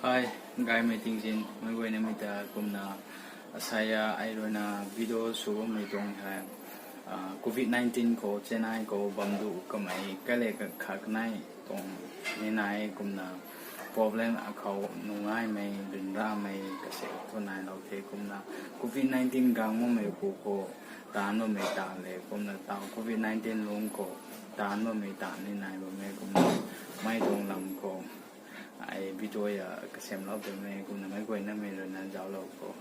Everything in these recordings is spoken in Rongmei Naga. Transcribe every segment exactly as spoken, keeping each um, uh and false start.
Hi, gaymei tingzin, meic guayna mei ta kumna, asaya ai ruina video sw bammei tuang hei, ah, covid nineteen khou Chennai khou bam du kamei kale ka kha kanei tuang ni nai kumna problem akhou nungaimei, ryanramei kasek thu nai lou the kumna covid nineteen gang bammei pu khou taanv bammei taanv le kumna taw covid nineteen lung khou taanv bammei taanv ni nai bammei kumna mei tuang lam khou ai video ya kasemlou bammei kumna meic guayna mei ruina zauclou khou.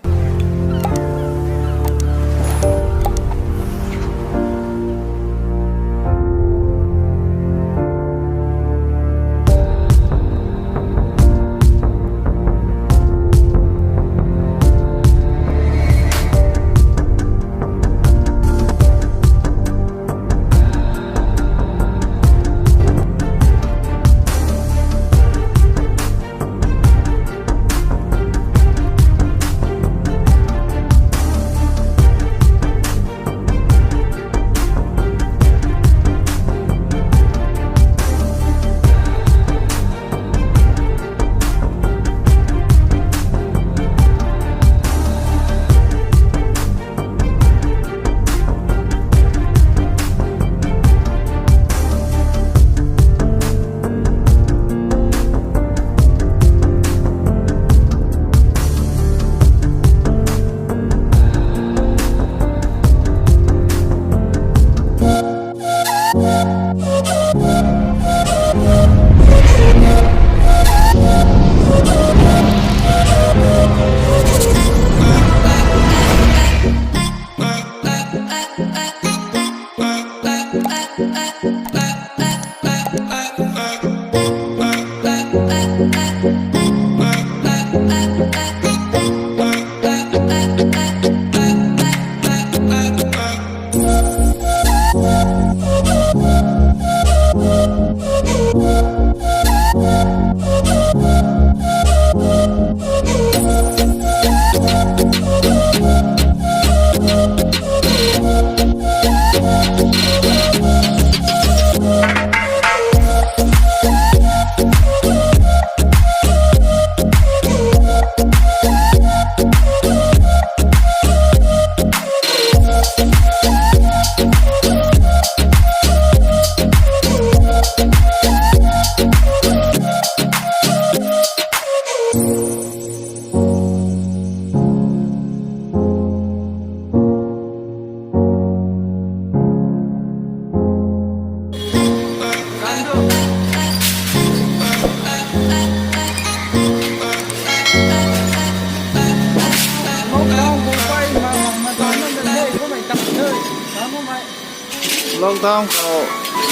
Lockdown khou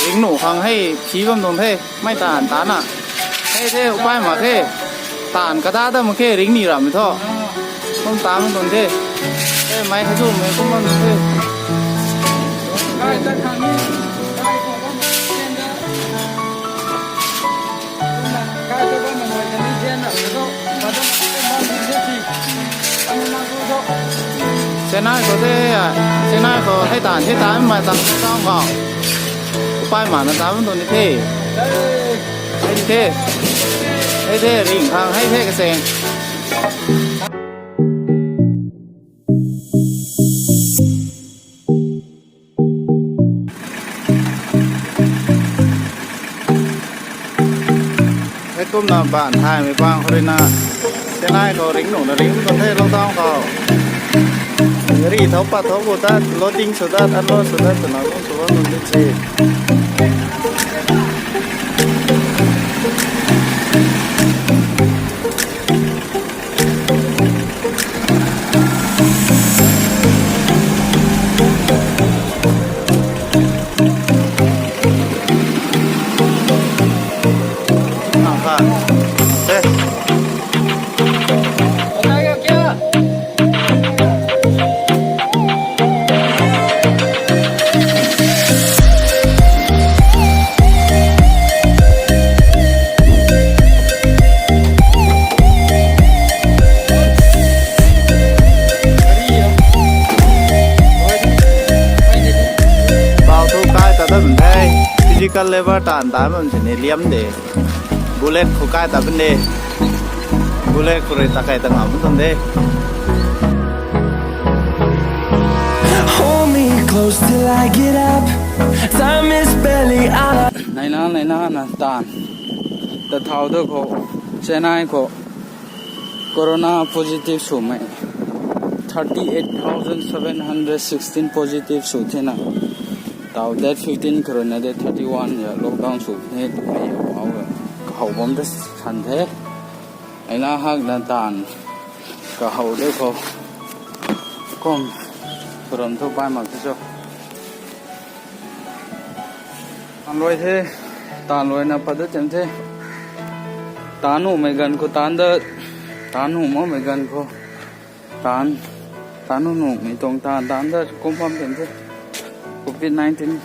ringcnuh khang hei phi bam tuang the, mei taanv taanc na. Hei the upai mak khe, taanv kata ta mak khe ringcni ramh thu. Kum taanc bam tuang the. Hei mei kazumei kum bam tuang the. Chennai khou the, Chennai khou hei taanv, hei taanv mei taanv taanv khou. Upai mak na taanv bam tuang ni the. Hei the. Hei the ringc khang, hei the kaseng. Heikumna baanv thaymei pang khou ruina, Chennai khou ringcnuhna ringc tuang the lockdown khou. Gari thau pat thau ku tat, loading sw dat, unload sw dat twna kum sw bam tuang di si. Bau thu kai ta dat bam the, physical labour taanv ta bam sini liam de. Bullet khou kai ta bam de. Kule kure takai ta ngam tan de. Hold me close till I get up. Time is barely on our Naina naina na tan. Ta thau tu khou Chennai khou corona positive swmei thirty eight thousand seven hundred sixteen positive sw thena. Tau date fifteen khou ruina date thirty one ya lockdown sw the twmei pau kahou bam ta san the. Aina hak na tan kahou de khou kum kuram thu pai mak the cho. Tan luai the, tan luai na pat da tem the. Tan numei ganv khou tan da, tan nu makmei ganv khou tan, tan nu numei tuang tan tan da kum bam tem the. Covid nineteen,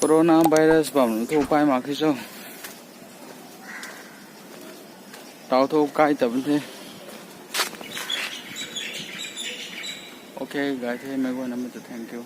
coronavirus bam thu pai mak the cho. Tau thu kai ta bam the. Okay, gay the, mei guayna mei tu thank you.